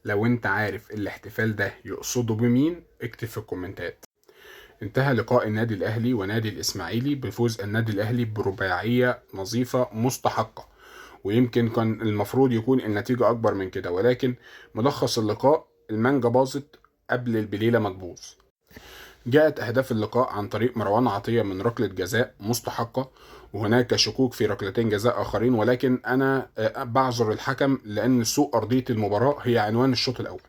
لو انت عارف الاحتفال ده يقصده بمين اكتب في الكومنتات. انتهى لقاء النادي الأهلي ونادي الإسماعيلي بفوز النادي الأهلي برباعية نظيفة مستحقة، ويمكن كان المفروض يكون النتيجة أكبر من كده، ولكن ملخص اللقاء المانجا باظت قبل البليلة ما تبوظ. جاءت أهداف اللقاء عن طريق مروان عطية من ركلة جزاء مستحقة، وهناك شكوك في ركلتين جزاء آخرين، ولكن أنا بعذر الحكم لأن سوء أرضية المباراة هي عنوان الشوط الأول.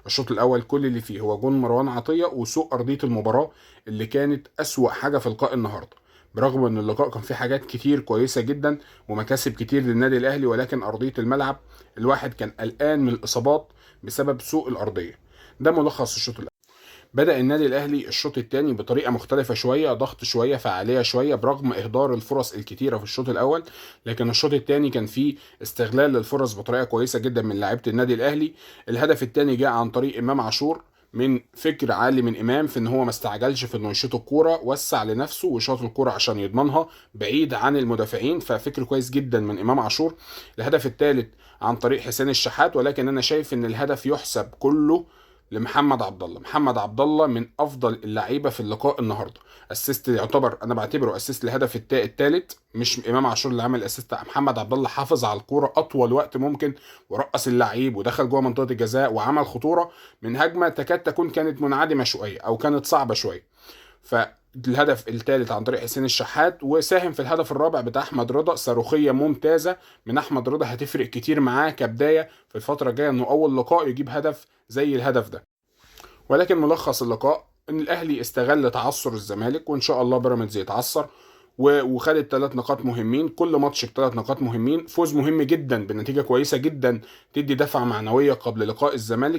الشوط الأول كل اللي فيه هو جون مروان عطية وسوء أرضية المباراة اللي كانت أسوأ حاجة في لقاء النهاردة، برغم أن اللقاء كان فيه حاجات كتير كويسة جدا ومكاسب كتير للنادي الأهلي، ولكن أرضية الملعب الواحد كان قلقان من الإصابات بسبب سوء الأرضية. ده ملخص الشوط الأول. بدأ النادي الأهلي الشوط الثاني بطريقة مختلفة شوية، ضغط شوية، فعالية شوية، برغم إهدار الفرص الكتيرة في الشوط الأول، لكن الشوط الثاني كان فيه استغلال للفرص بطريقة كويسة جدا من لاعيبة النادي الأهلي. الهدف الثاني جاء عن طريق إمام عاشور، من فكر عالي من إمام في إن هو ما استعجلش في إنه يشوط الكورة، وسع لنفسه وشاط الكورة عشان يضمنها بعيد عن المدافعين، ففكر كويس جدا من إمام عاشور. الهدف الثالث عن طريق حسين الشحات، ولكن أنا شايف إن الهدف يحسب كله لمحمد عبد الله. محمد عبد الله من افضل اللعيبة في اللقاء النهارده، assist يعتبر انا بعتبره assist الهدف الثالث، مش امام عاشور اللي عمل assist، محمد عبد الله حافظ على الكورة اطول وقت ممكن ورقص اللعيب ودخل جوه منطقة الجزاء وعمل خطورة من هجمة تكاد تكون كانت منعدمة شوية او كانت صعبة شوية. فالهدف الثالث عن طريق حسين الشحات، وساهم في الهدف الرابع بتاع احمد رضا، صاروخيه ممتازة من احمد رضا هتفرق كتير معاه كبداية في الفترة الجاية، انه اول لقاء يجيب هدف زي الهدف ده. ولكن ملخص اللقاء ان الاهلي استغل تعثر الزمالك، وان شاء الله بيراميدز يتعثر، وخد الثلاث نقاط مهمين، كل ماتش بثلاث نقاط مهمين، فوز مهم جدا بنتيجة كويسة جدا تدي دفعه معنوية قبل لقاء الزمالك.